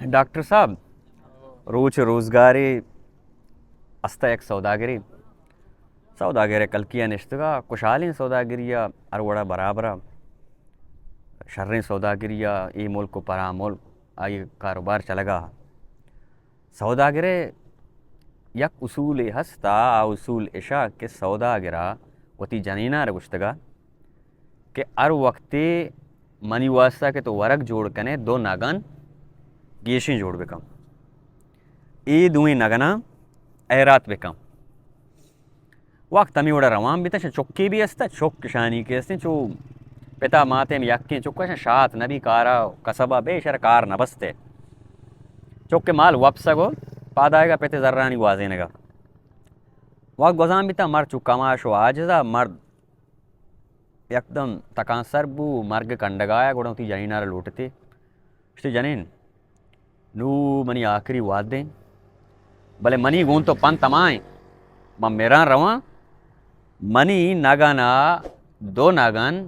ڈاکٹر صاحب، روچ روزگارے است ءَ، یک سوداگرے، سوداگر ءِ کلکی ءَ نشتگ ءَ، کشھالیں سوداگری ءَ، ہر وڑ ءَ برابر ءَ، شریں سوداگری ءَ، اے ملک ءُ پرا ملک آئی کاروبار چلگ ءَ۔ سوداگر ءِ یک اصولے ہست ءَ، آ اصول اش ءَ کہ سوداگر ءَ وتی جنین ءَ را گوشتگ ءَ کہ ہر وقتے منی واسطہ کہ تو ورگ جوڑ کن ئے، دو نگن گیشیں جوڑ بکن، اے دوئیں نگناں ہیرات بکن۔ وقت ہمے وڑ ءَ روان بیت، چکے بھی است، چک اشانی کہ است، چو پتا مات ءِ ہم یکیں چک ءَ، شات نہ بی کار ءَ، کسب ءَ بے، شر کار نہ بستے۔ چک ءِ مال وپسگ ءُ پاد آیگ ءَ، پت ءِ زرانی گوازینگ ءَ۔ وقت گوزان بیت، مرد چو کماش ءُ عاجز ءَ، مرد یکدم تکانسر بو، مرگ کنڈگ ءَ آیا، گڑا وتی جنین ءَ را لوٹتے۔ گوشتی، جنین، نوں منی آخری وعدہ ایں، بلے منی گوں تو پنت ہما ایں، من مراں رواں، منی نگن ءَ دو نگن،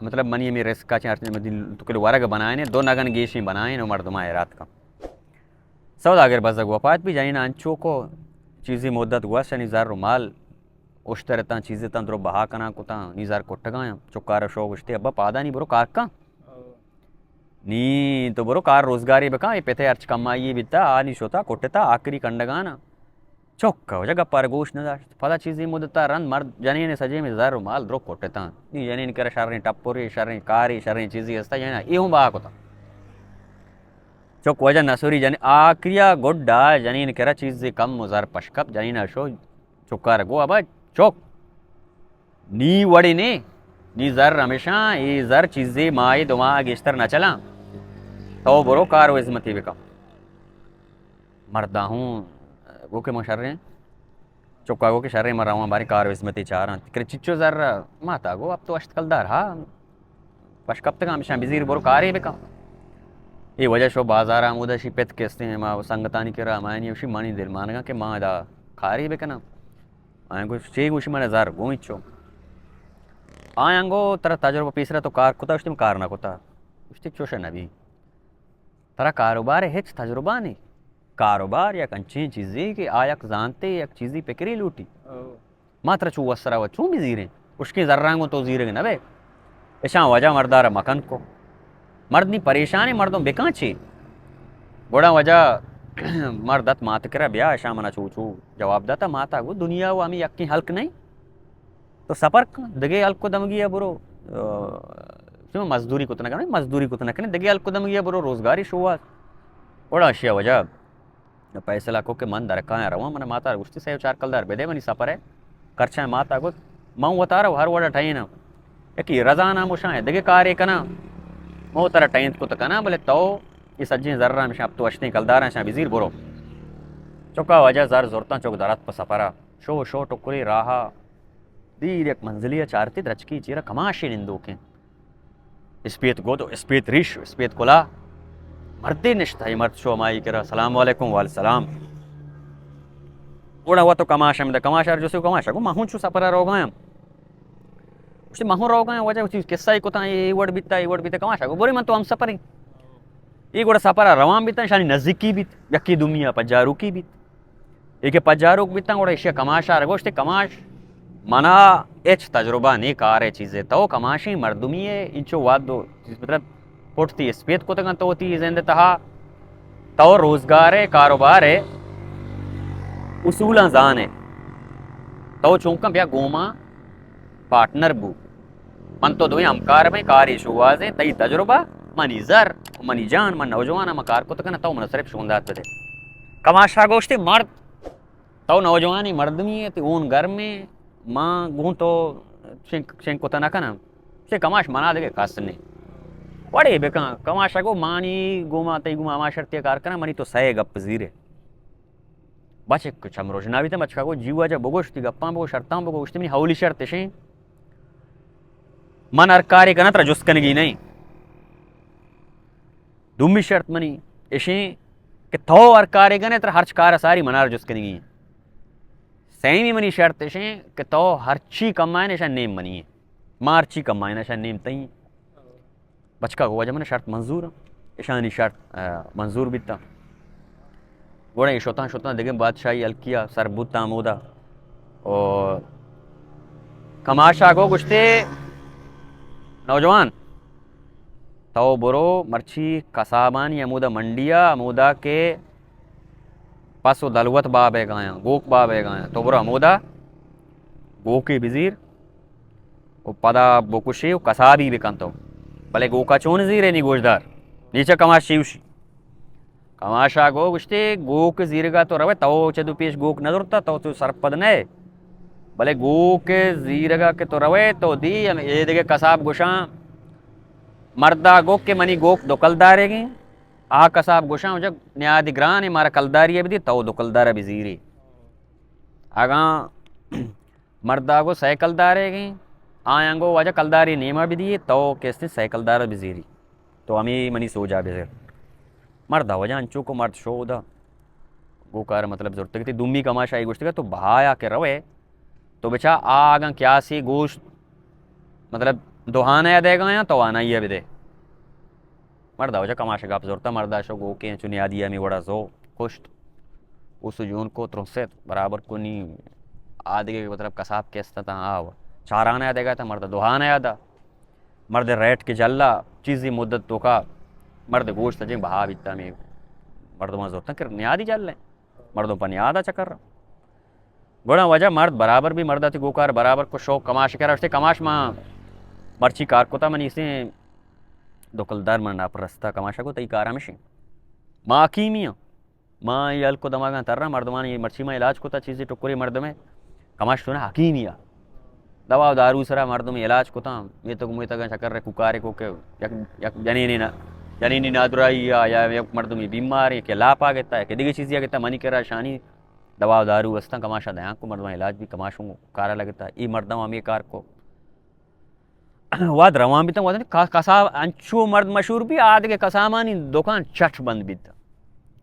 مطلب منی ہمے رزق ءَ چہ ہرچ تو کہ ورگ بنائینے، دو نگن گیشیں بنائین ءُ مردماں ہیرات کن۔ سوداگر بزگ وپات بی، جنین انچو کو، چیزی مدت گوست، یعنی زر ءُ مال اشتر اتاں، چیز اتاں، درو بہا کنان کتاں، نی زر کٹگاں، چکار شو گوشتے، ابا پادانی برو کار کن۔ نی تو برو کار روزگاری بکن، اے پت ءِ ہرچ کمائی بیتا، آ نی شتا کٹتا، آخری کنڈگانا۔ چک ءَ وجہ گپ ءَ را گوش نہ داشت۔ پدا چیزی مدت ءَ رند مرد جنین ءِ سجیں ہمے زر ءُ مال درو کٹتاں۔ نی جنین کرا شریں ٹپرے، شریں کارے، شریں چیزے ہستا، جنین ءَ اے ہوں بہا کتاں۔ چک وجہ نسوری جنین، آخری ءَ گڈا جنین کرا چیزے کم ءُ زر پشکپ، جنین ءَ شو چکار گو، ابا چک، نی وڑے نے، نی زر ہمیشاں، اے زر چیزے ماہے دو ماہ گیشتر نہ چلاں۔ تو برو کار ءُ ہزمتے بکن۔ مردا ہوں گو کہ من شریں، چکا گو کہ شریں، من رواں باریں کار ءُ ہزمتے چاراں۔ کرے چچو زر؟ ماتا گو، اب تو اشت کلدار ہا۔ پش کپتگاں، ہمیشاں بزیر برو کارے بکن۔ اے وجہ شو بازار ءَ، ہمودا شی پت کستیں، ما سنگتانی کرا ہمایانی، شی منی دل مانگاں کہ ما ادا کارے بکناں۔ آیاں گوشت، چے گوشی؟ من زر گوں چو۔ آیاں گو، ترا تجربہ پیسرا تو کار کتا؟ گوشتی، من کار نہ کتا۔ گوشتی، چوش نہ بی۔ ترا کاروبار ءِ ہچ تجربہ نے۔ کاروبار یک انچیں چیزے کہ آ یک زانتے، یک چیزی پکرے لوٹی۔ او۔ ما ترا چو وسرا و چون بزیریں؟ اشکیں زراں گوں تو زیرگ نہ بئے۔ اشاں وجہ مردارا مکن کو۔ مرد نی پریشانیں، مردم بکاں چی؟ گڑا وجہ مرد ات مات کرا، بیا، اشاں منا چو چو جواب داتا، ماتا گو، دنیا و ہمیں یکیں ہلک نہیں۔ تو سفر کن، دگہ ہلک و دمگی ءَ برو، آ، شما مزدوری کت نہ کنے، مزدوری کت نہ کنے، دگہ ہلک و دمگی ءَ برو، روزگاری شوہاز۔ گڑا اشیا وجہ فیصلہ کو کہ من درکایاں رواں، من ماتا گوشتی سئے و چار کلدار بدے، منی سفر ءِ خرچاں۔ ماتا گوشت، من وتارا ہر وڑا ٹہیناں۔ یکی رزاناں مشاں، دگہ کارے کناں، من وتارا ٹہینت کت کناں، بلے تو اے سجیں زراں مشاں، تو اشتیں کلداراں شاں بزیر برو۔ چکا وجہ زر زرتاں، چک درات پہ سفرا۔ شو شو ٹکری راہا دیر یک منزلی ءَ چارتی، درچکی چیرا کماشے نندوکیں۔ اسپیت گد و اسپیت ریش و اسپیت کلا۔ مردے نشتہ، اے مرد شو ہمائی کرا، سلام علیکم، وعلیکم سلام۔ گڑا وت و کماش ہمدا، کماش ہر جسو کماش گو، ما ہوں چو سفرا روگایاں۔ گوشتی، ما ہوں روگایاں، وجہ وتی قصہ ای کتاں، اے وڑ بیتا، اے وڑ بیتا، کماش گو، بوری من تو ہم سفریں۔ اے گڑا سفرا روان بیتاں، شانی نزدیکی بیت، یکی دومی ءَ پجاروکی بیت۔ اے کہ پجاروک بیتاں، گڑا ایشی ءَ کماش ءَ را گوشت، کماش، منا ہچ تجربہ نی کار ءِ چیزے۔ تو کماشیں مردمی ئے، انچو واد و چیز، مطلب، پٹ تی اسپیت کتگاں تو وتی زند ءِ تہا، تو روزگار ءِ، کاروبار ءِ اصولاں زان ئے۔ تو چونکاں بیا گوما پارٹنر بو۔ من تو دوئیں ہمکار بیں، کارے شوہازیں، تئی تجربہ، منی زر، منی جان، من نوجواناں، من کار کت کناں، تو من صرف شوندات بدے۔ کماشا گوشتی، مرد، تو نوجوانی مردمی ئے، تی ہون گرمیں، ما گوں تو شنک، شنک کت نہ کناں۔ چے کماش، منا دگہ کس نے۔ وڑے بکن، کماشا گو، مانی گوما، تئی گوما ہما شرطی کار کناں، منی تو سئے گپ زیرے۔ بچک چم روشنا بیت، بچکا گو، جی واجہ بگوش، تی گپاں بگو، شرطاں بگو۔ گوشتی، منی اولی شرط اشیں، من ہر کارے کناں، ترا جست کنگی نہیں۔ دومی شرط منی اشیں کہ تو ہر کارے کنے، ترا ہرچ کار ساری منا را جست کنگی۔ سیمی منی شرط اشیں کہ تو ہرچی کمائن، اشاں نیم منی۔ ما ہرچی کمائن، اشاں نیم تئی۔ بچکا گو، واجہ، من شرط منظور ایں۔ اشانی شرط، آ، منظور بیتاں۔ گڑا اے شتاں، شتاں دگہ بادشاہی ہلکیا سر بوتاں ہمودا۔ او کماشا گو گوشتے، نوجوان، تو برو مرچی کسابانی ہمودا منڈیا، ہمودا کہ پس و دلوت بابے گایاں، گوک بابے گایاں، تو برو ہمودا گوکے بزیر و پدا بکشے و کسابی بکن تو۔ بلے گوکا چون زیرے نی گوشدار؟ نیچہ کماش چی گوشی؟ کماشا گو گوشتے، گوک زیرگا تو روے، تو چہ دو پیش گوک نہ زرتا، تو تو سرپد نہ ئے۔ بلے گوک زیرگا کہ تو روے، تو دی ہم اے دگہ کساب گوشاں، مردا گو کہ منی گوک دو کلدارے گیں۔ آ کساب گوشاں، جب نیادی گرانے مارا کلداری بدی، تو دو کلدارا بزیری۔ اگاں مردا گو سئے کلدارے گیں، آیاں گو واجہ کلداری نیما بدیے، تو کستے سئے کلدارا بزیری۔ تو ہمے منی سوجا بزیر۔ مردا واجہ انچو کو مرد شو دا۔ گوکار مطلب زرتگ تی دومی کماشا ای گوشتگا تو بہایا کہ روے، تو بچا آ اگاں کیاسی گوشت مطلب دوہانا یا دے گایاں تو آنائی بدے۔ مردا واجہ کماشا گپ زرتا، مردا شو گوکے چو نیادی ہمے وڑا زو کشت۔ اس جون کو ترست برابر کنی آدگہ مطلب کساب کیستا تا آو۔ چارانا یا دے گا تا مردا دوہانا یا دا۔ مرد ریٹ کہ جلا چیزی مدت توکا مرد گوشت سجیں بہا بیتا، ہمے مردماں زرتاں کہ نیادی جل ایں، مردم پہ نیادا چکر۔ گڑا واجہ مرد برابر بی، مرد تی گوکار برابر کو شوق کماش کرا، اشتے کماش ما مرچی کار کتا، منی اسیں دکلدار من ناپرستا۔ کماشا کو تئی کار ہمشیں، ما حکیمی ہاں۔ ما اے ہلک و دماغاں تراں، مردمانی مرچی ما علاج کتا، چیزے ٹکرے مردمے، کماش تو نہ حکیمی آ۔ دوا و دارو سرا مردم علاج کتاں، میتگ میتگاں چکر رے کوکارے کو کہ یک، یک جنینے نا، جنینی نادراہی آ یا یک مردمی بیمارے کہ لاپا گتا کہ دگہ چیزی آ گتا، منی کرا شانی دوا و دارو استاں، کماشا دیاں کو مردم علاج بی، کماشوں کارا لگتا۔ اے مردم ہمے کار کو۔ واد روان بیتاں، واد کا-، کساب انچو مرد مشہور بی، آدگہ کسامانی دکان چٹ بند بیت۔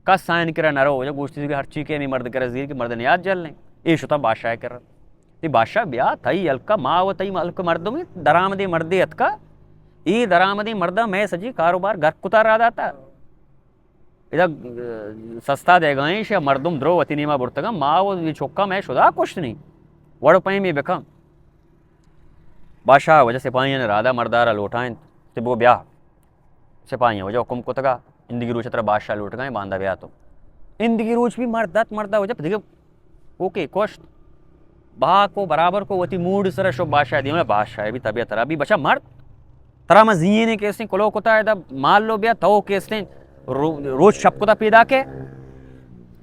کس آئین کرا نہ رو، وجہ گوشتی کہ ہر چی کہ ہمیں مرد کرا زیر کہ مرد نیاد جل لیں۔ اے شتا بادشاہ کرا۔ تی بادشاہ بیا، تئی ہلکا ما و تئی ہلک مردمی درآمدیں مردے اتکا۔ اے درآمدیں مردا میں سجی کاروبار گرک کتا را داتا۔ ادا، اه، سستا دیگائیں شہ مردم درو وتی نیما برتگاں، ما و اے چکا مئے شدا کشت نی۔ وڑ پیمے بکن۔ بادشاہ وجہ سپاہیاں رادا مردارا لوٹائیں، تے بو بیا۔ سپاہیاں وجہ حکم کتگا، اندگی روچ ترا بادشاہ لوٹگائیں، باندا بیا تو۔ اندگی روچ بھی مرد ات، مردا وجہ دگہ اوکے، کشت۔ بہا کو، برابر کو، وتی موڈ سر شو بادشاہ دیما، بادشاہ بھی طبیعت خرابی، بچا مرد۔ ترا ما زینے کیستیں کلو کتا، ادا مال لو بیا، تو کیستیں رو-، روچ شپ کتا پیدا کے۔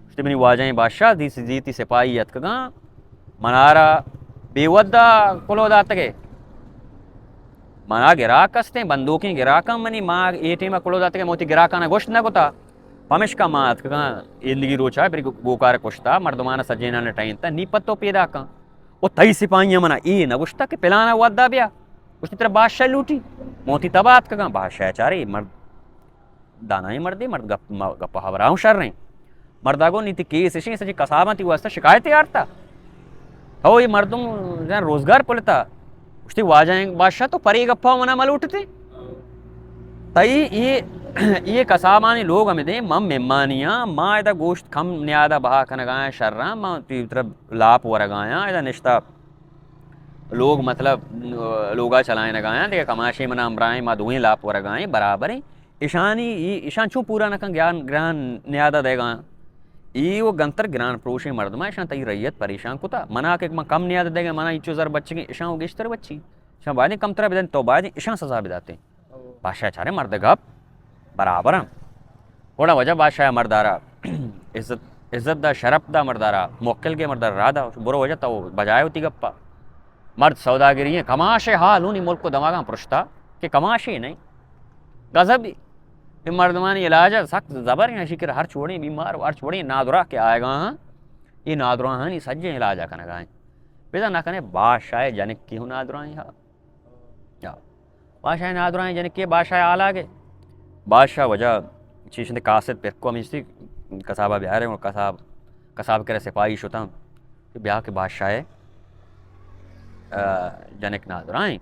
گوشتی، منی واجہیں بادشاہ، دی زیتی سپاہی اتکگاں، منارا بے ودا کلو داتگے۔ منا گراک استیں، بندوکیں گراکاں منی، ما اے ٹیما کلو داتگے، موتی گراکانا گوشت نہ کتا۔ پمشکا ما اتکگاں، ایندگی روچا بری گو-، گوکار کشتا، مردمانا سجینانا ٹہینتا، نی پتو پیدا کن۔ او تئی سپاہیاں منا اے نہ گوشتا کہ پلانا ودا بیا۔ گوشتی ترا بادشاہ لوٹی۔ موتی تبا اتکگاں، بادشاہ چارے مرد دانائیں مردے، مرد گپ، م-، گپ ہبراں شریں۔ مردا گو نی تی کیس اشیں، سجی کساباں تی واسطہ شکایت آرتا۔ تو اے مردم جن روزگار پلتا۔ گوشتی، واجہ بادشاہ تو پرے گپا منا ملوٹتے۔ تئی اے، اے کسابانی لوگ ہمیں دیں، من مہمانی آں، ما ادا گوشت کم نیادا بہا کنگایاں شراں، ما تی طرف لاپ ورگایاں، ادا نشتا لوگ مطلب لوگا چلائینگایاں، دگہ کماشے منا ہمراہیں، ما دوئیں لاپ ورگائیں، برابریں۔ اشانی، ای-، اشان چون پورا نہ کن گران، گران نیادا دیگا۔ ای و گنتر گران پروشیں مردماں، اشان تئی رعیت پریشان کتا۔ منا کہ من کم نیادا دیگا، منا اینچو زر بچگیں، اشان و گیشتر بچی۔ اشان باید کمتر بدن، تو باید اشان سزا بداتے۔ بادشاہ چارے مرد گپ برابر ہم۔ گڑا وجہ بادشاہ مردارا عزت، عزت دا، شرپ دا مردارا، موکل گے مردارا راہ دا، برو وجہ تو بجائے ہوتی گپا۔ مرد سوداگری ہیں، کماشے حال ہونی ملک و دماغاں پرشتا کہ کماشے نہیں۔ غضب اے مردمانی علاج سخت زبر ہیں، اشی کر ہر چوڑیں بیمار و ہر چوڑیں نادراہ کہ آئے گا ہاں، یہ نادراہانی سجیں علاج کنگا ہیں۔ پیدا نہ کنے بادشاہ جنک کی ہوں نادراہیں ہا۔ یا بادشاہ نادراہیں جنک کے بادشاہ آلاگے۔ بادشاہ وجہ چیشن قاصد پر کو ہمیشتی کسابا بیارے اور کساب، کساب کرے سپاہی شتاں کہ بیا کہ بادشاہ، آ، جنک نادراہیں۔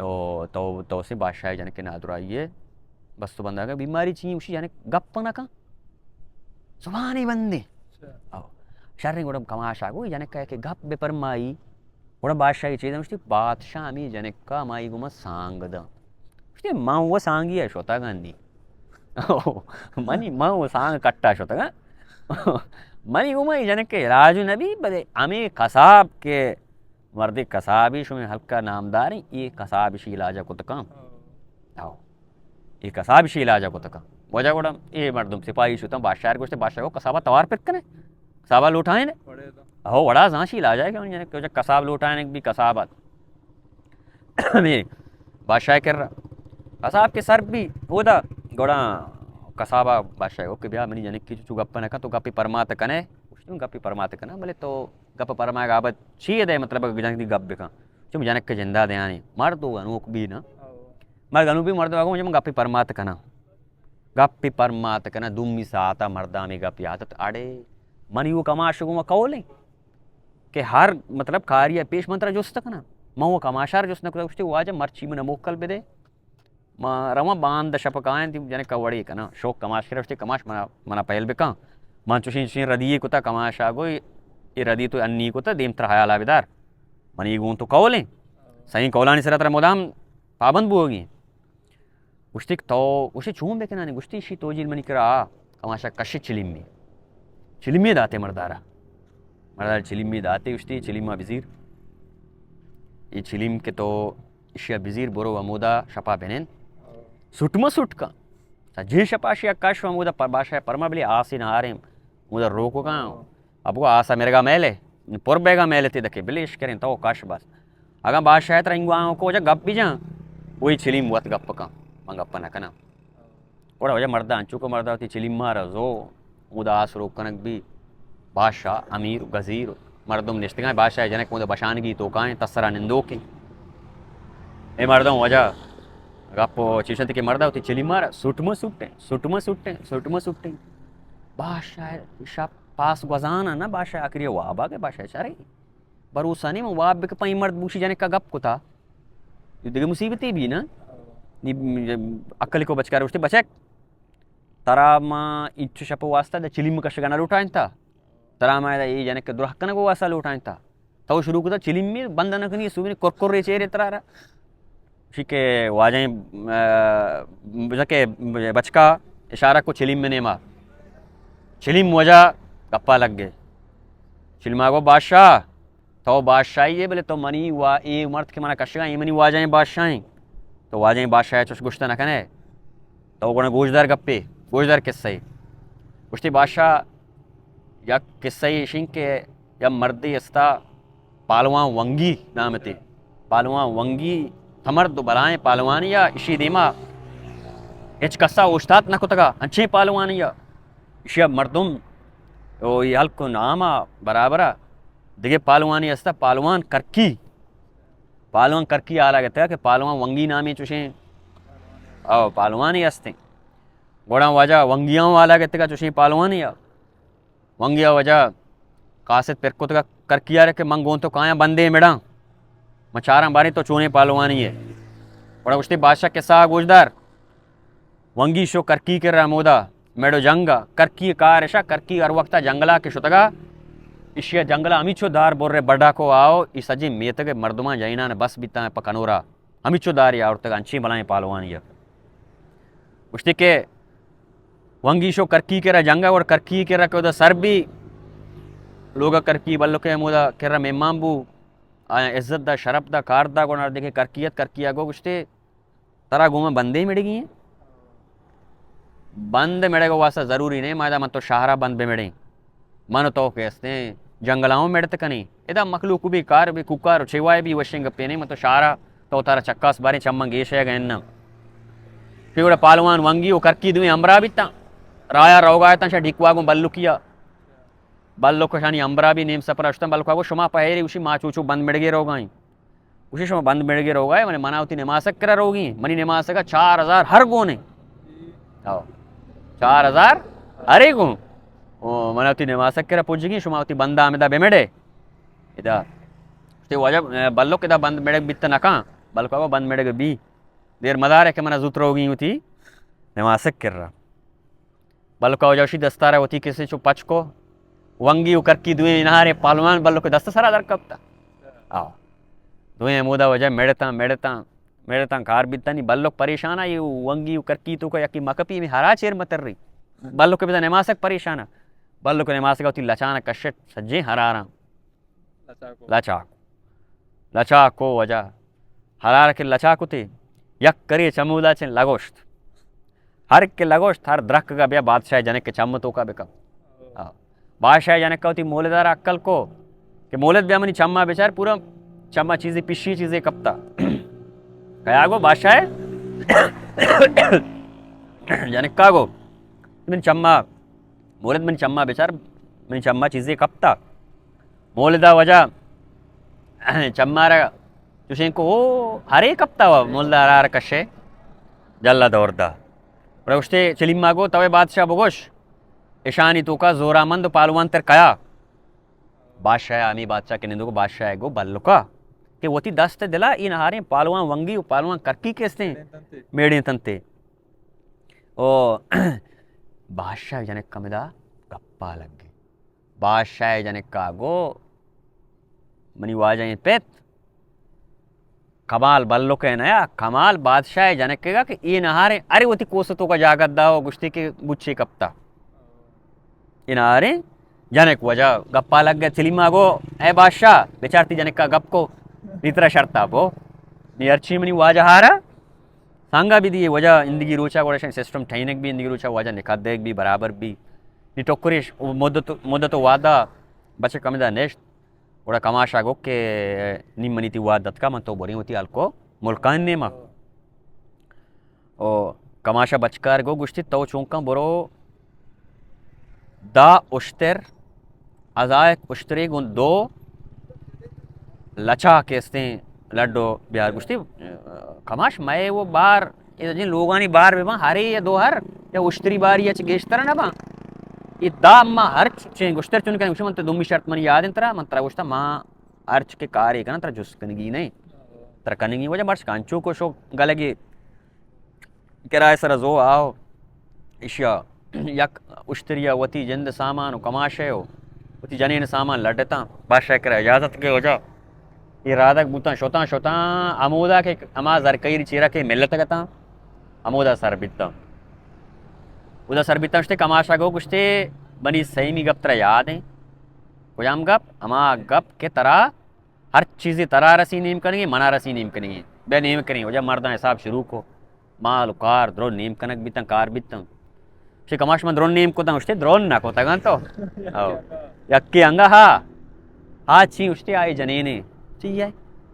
او تو، تو سے بادشاہ جنک نادراہی ہے۔ بس تو بندہ کہ بیماری چی ایں، اسی جنک گپ نہ کن۔ زبانی بندیں۔ اچھا۔ او۔ شریں گڑا کماشا گو، جنکا کہ گپ بہ پرمائی۔ گڑا بادشاہ چیز ہم گوشتی، بادشاہ ہمیں جنکا ہمائی گوما سانگ داں۔ گوشتی، من وہ سانگی ہے شتگانی۔ او، منی، من وہ سانگ کٹا شتگاں۔ منی گوما یہ جنک علاج نبی، بلے ہمیں قصاب کے مردے قصابی شمے ہلکا نامداریں، یہ قصاب شی علاج کتکاں۔ او۔ اے قصاب شی علاج کتکاں۔ واجہ گڑا اے مردم سپاہی شتاں، بادشاہ گوشتے، بادشاہ کو قصابا توار پر کنے، قصابا لوٹائیں نے۔ ہو وڑا زانشی علاج ہے کہ یعنی کہ قصاب لوٹائیں بھی قصاب ات۔ ہمیں بادشاہ کر رہا۔ قصاب کے سر بھی ہودا گڑا قصابا بادشاہ کو کہ بیا منی جنک کی چو گپ نہ کن، تو گپی پرمات کنے، گوشتی گپی پرمات کنا، بلے تو گپ پرمائے گا ابد چی دے، مطلب جنک دی گپ بکن۔ چم جنک کے جندا دیانی، مرد و انوک بھی نا۔ مرد انوک بھی مرد واگو، من گپی پرمات کنا۔ گپی پرمات کنا، دومی ساعتا مردامی گپ یادت اڑے۔ منی وہ کماش گو ما قولیں کہ ہر مطلب کاری پیش من ترا جست کنا۔ من وہ کماشار جست نہ کتا، گوشتی واجہ مرچی من موکل بدے۔ ما رواں باند شپ کائیں، تی جنک وڑی کنا۔ شوق کماش کرا، گوشتی کماش منا، منا پہل بکن۔ من چوشیں، چوشیں ردی کتا کماشا گو، یہ ردی تو انی کتا، دیم تر حیالا بدار۔ منی گون تو قولیں۔ سائیں قولانی سرا ترا مدام پابند بوگی۔ گوشتی کہ تو، گوشتی چون بکنانی؟ گوشتی شی تو جیل منی کرا آ، کماشا کشی چلیمی۔ چلیمی داتے مردارا۔ مردار چلیمی داتے، گوشتی چلیما بزیر۔ یہ چلیم کہ تو اشیا بزیر، برو ہمودا شپا بنن۔ سوٹ ما سوٹ کن۔ سجیں شپا اشیا کش ہمودا پر باشا پرما بلی آسی نہ آریں۔ ہمودا روکو کن۔ ابو آسا مرگا میلے، پر بیگا میلے تی دکے، بلے اش کریں تو کش بس۔ اگاں بادشاہ ترا انگو آں کو جا گپ بھی جان، وہی چلیم وت گپ کن، من گپ نہ کناں۔ گڑا واجہ مردا انچو کہ مردا وتی چلیم مارا زو، اودا آس روک کنگ بی، بادشاہ، امیر، گزیر، مردم نشتگاں، بادشاہ جنک اودا بشانگی توکائیں، تسرا نندوکیں۔ اے مردم واجہ گپ چیشنت کہ مردا وتی چلیم مارا، سوٹ ما سوٹیں، سوٹ ما سوٹیں، سوٹ ما سوٹیں۔ بادشاہ شپ پاس گوزانا نا، بادشاہ آخری وابا کہ بادشاہ چارے۔ بھروسہ نہیں، من واب بکپاں، اے مرد بوشی جنکا گپ کتا۔ یہ دیگه مصیبتی بھی نا۔ نی عقل کو بچکار گوشتے، بچک، ترا ما انچو شپ واسطہ دا چلیم کشگا نہ لوٹائنتا۔ ترا ما دا یہ جنک درہ کنگ واسطہ لوٹائنتا۔ تو شروع کتا چلیم میں بند نہ کنی، سوبی کرکر چہرے ترا را۔ شی کہ واجہ، آ، بچکے، بچکا اشارہ کو چلیم میں نیما۔ چلیم واجہ گپا لگ گئے۔ چلیما گو بادشاہ، تو بادشاہی ہے، بلے تو منی وا-، اے مرد کہ منا کشگا، اے منی واجہیں بادشاہیں۔ تو واجہیں بادشاہ چوش گوشتہ نہ کنے۔ تو گونا گوشدار گپے، گوشدار قصہ ہے۔ گوشتی بادشاہ یک قصہ ایشیں کہ یا مردے استا پالوان ونگی نامتے۔ پالوان ونگی تمرد و بلائیں پالوانی یا اشی دیما ہچ کسا اوشتات نہ کتگا، انچیں پالوانی یا اشیا مردم او یہ ہلک و ناما برابرا۔ دگہ پالوانی استا، پالوان کرکی۔ پالوان کرکی آلا گتگا کہ پالوان ونگی نامی چوشیں۔ او پالوانی استیں۔ گوڑا واجہ ونگیاں والا گتگا چوشیں پالوانی یا۔ ونگیا واجہ قاصد پر کتگا کرکیارے کہ من گون تو کایاں بندے مڑاں۔ من چاراں باریں تو چونیں پالوانی ہے۔ گوڑا گوشتی بادشاہ قصہ گوشدار۔ ونگی شو کرکی کرا ہمودا، میڑو جنگا، کرکی کار اشا، کرکی ہر وقتا جنگلا کہ شتگا، اشیا جنگلا ہمیچو دار برے بڈا کو آؤ، ای سجیں میتگ مردمان جنینان بس بیتاں پہ کنورا، ہمیچو داری آورتگا، انچیں بلائیں پالوانی۔ گوشتی کہ ونگی شو کرکی کرا جنگا، اور کرکی کرا کہ اودا سر بی، لوگا کرکی بلکہ ہمودا کرا مہمان بو، آیا عزت دا، شرف دا، کار دا، گونا دیکھے کرکیت، کرکیا گو گوشتے، ترا گوں من بندے مڑگی ہیں؟ بند مڑگ واسطہ ضروری نہیں، ما ادا من تو شہرا بند بہ مڑیں۔ من تو کہ استیں جنگلاں مڑت کنیں۔ ادا مخلوق بھی کار بھی کوکار چیوائے بھی وشیں گپے نہیں، من تو شہرا تو ترا چکاس باریں چمن گیش ہے گئن نہ۔ پھر گڑا پالوان ونگی و کرکی دویں ہمراہ بیتاں۔ رایا روگا اتاں شا ڈیکوا گوں بلکیا۔ بلک شانی ہمراہ بھی نیم سپر اشتاں، بلک گو شما پہرے گوشی ما چوچو بند مڑگے روگائیں۔ گوشی شما بند مڑگے روگا ہے، منی منا وتی نماسگ کرا روگی، منی نماسگا چار ہزار ہر گونے۔ او، چار ہزار ہرے گون۔ او، منا وتی نماسگ کرا پجگی، شما وتی بندا ہمدا بمڑے۔ ادا۔ تے واجہ، اے، بلک ادا بند مڑگ بیت نکاں، بلک بابا بند مڑگ بی۔ دیر مدارے کہ منا زوت روگی وتی نماسگ کرا۔ بلک ءَ واجہ اشی دستار ءَ وتی کسے چو پچ کو، ونگی و کرکی دوئیں اناریں پالوان بلک ءِ دست سرا در کپتا۔ آ۔ دوئیں ہمودا واجہ مڑتاں، مڑتاں، مڑتاں کار بیتانی۔ بلک پریشان ءَ، یہ ونگی و کرکی توکا یکی مکپی، ہمے ہرا چیر متری۔ بلک بدا نماسگ پریشان ءَ۔ بلک نماسگ ءَ وتی لچان ءَ کشت سجیں ہراراں۔ لچاکو۔ لچاکو۔ لچاکو واجہ۔ ہرار کہ لچاکو تے، یک کرے چمودا چن لگوشت۔ ہر کہ لگوشت، ہر درکگا بیا بادشاہ جنک کہ چم توکا بکن۔ آ۔ بادشاہ جنک وتی مولدار عقل کو کہ مولد بیا منی چما بچار، پورا چما چیزے پشی چیزے کپتا۔ کیا گو بادشاہ؟ جنکا گو، من چما مولد من چما بچار، من چما چیزے کپتا۔ مولدا واجہ چمارا چوشیں کو او ہرے کپتا و مولدا ہرار کشے جلا دور دا۔ گڑا گوشتے چلیما گو، توے بادشاہ بگوش، اشانی توکا زورامند و پالوان تر کیا؟ بادشاہ ہمی بادشاہ کہ نندو کو بادشاہ گو بلکا کہ وتی دست دلا این ہاریں پالوان ونگی و پالوان کرکی کستیں میڑیں تنتے۔ او بادشاہ جنک کمدا گپا لگے۔ بادشاہ جنکا گو، منی واجہ ایں پت، کمال بلکے نیا، کمال بادشاہ جنکے گا کہ اے نہاریں، ارے وتی کوس توکا جاگت دا و گوشتی کہ بچے کپتا۔ اے نہاریں جنک واجہ گپا لگ گئے، چلیما گو، اے بادشاہ، بچار تی جنکا گپ کو، نی ترا شرطا بو، نی ہرچی منی واجہ ہارا، سانگا بی دیے واجہ اندگی روچا گوڑا شن سسٹم ٹھینک بی، اندگی روچا واجہ نکات دیگ بی، برابر بی۔ نی ٹکریش مدت، مدت و وعدہ بچک ہمدا نشت۔ گڑا کماشا گو کہ نی منی تی وعدہ دتکا، من تو بریں وتی ہلکو ملکان نیما۔ او کماشا بچکار گو گوشتی، تو چونکاں برو دہ اشتر، ازایک اشتری گوں دو لچا کہ استیں لڈو بیار۔ گوشتی، کماش مئے وہ بار، اے جن لوگانی بار بباں، ہرے یا دو ہر، یا اشتری باری یا چہ گیشتر نہ باں۔ اے دہ ما ہر چ-، چیں گوشتر چون کنیں، گوشتی من تو دومی شرط منی یاد انت ترا، من ترا گوشتا ما ہرچ کہ کارے کناں ترا جست کنگی نہیں۔ ترا کنگی وجہ مرچ کانچو کو شو گلگی کرائے سر زو آو، ایشیا یک اشتریا وتی جند سامان و کماشے و وتی جنین سامان لڈتاں۔ بادشاہ کرا اجازت کے وجہ اے رادگ بوتاں، شتاں، شتاں، ہمودا کہ ہما زرکیری چیرا کہ ملتگ اتاں، ہمودا سر بیتاں۔ اودا سر بیتاں، گوشتے کماشا گو، گوشتے منی سیمی گپ ترا یاد ہیں؟ کجام گپ؟ ہما گپ کہ ترا ہر چیزے ترا رسی نیم کنگی، منا رسی نیم کنگی۔ بیا نیم کنی، وجہ مرداں حساب شروع کو۔ مال و کار درو نیم کنگ بیتن، کار بیتن۔ شی کماش من درو نیم کتن، اشتے درو نہ کتگن تو۔ او۔ یکی انگا ہا۔ ہا چی اشتے آئی جنینے۔ چی ہے؟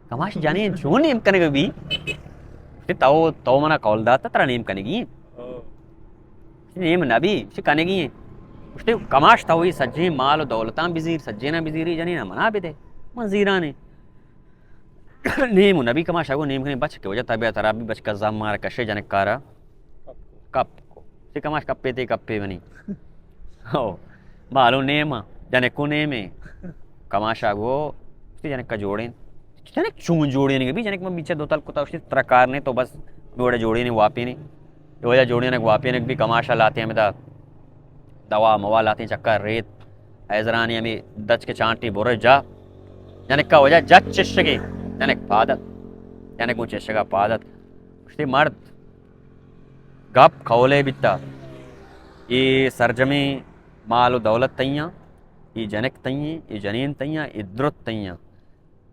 کماش جنین چون نیم کنگ بی؟ اشتے تو، تو منا قول داتا ترا نیم کنگی۔ نیم نبی، چی کنگی ہیں؟ گوشتے، کماش تو ای سجیں مال و دولتاں بزیر، سجیناں بزیری جنین منا بدے۔ من زیرانے۔ نیم نبی کماش اگو نیم کنی بچ کہ وجہ طبیعت خراب بی بچ کا زم مارا کشے جنک کارا۔ کپ کو۔ چی کماش کپے تے کپے منی۔ ہو۔ مالو نیم، جنکو نیمے۔ کماش اگو، چی جنک کا جوڑیں۔ جنک چون جوڑیں گے بی جنک من بیچے دو تل کتا اشتی ترا کار نے تو بس جوڑے جوڑیں واپی نے۔ اے وجہ جوڑینگ واپینگ بی کماشا لاتیں ہمدا دوا موا لاتیں چکا ریت۔ ایزرانی ہمیں دچ کے چانٹی برے جا۔ جنکا وجہ جچ چشگے۔ جنک پادت۔ جنک گوں چشگا پادت۔ گوشتی مرد گپ کولے بیتا۔ اے سرجمیں مال و دولت تئیاں۔ اے جنک تئیں، اے جنین تئیاں، اے درت تئیاں۔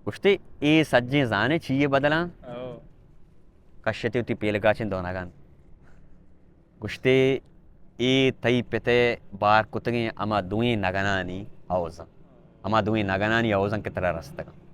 گوشتی اے سجیں زانے چیئے بدلاں؟ او۔ کشتی وتی پیلکاچیں دونگان۔ گوشتے، اے تئی پت ء بار کتگیں ہما دوئیں نگنانی ہوزاں۔ ہما دوئیں نگنانی ہوزاں کہ ترا رستگاں۔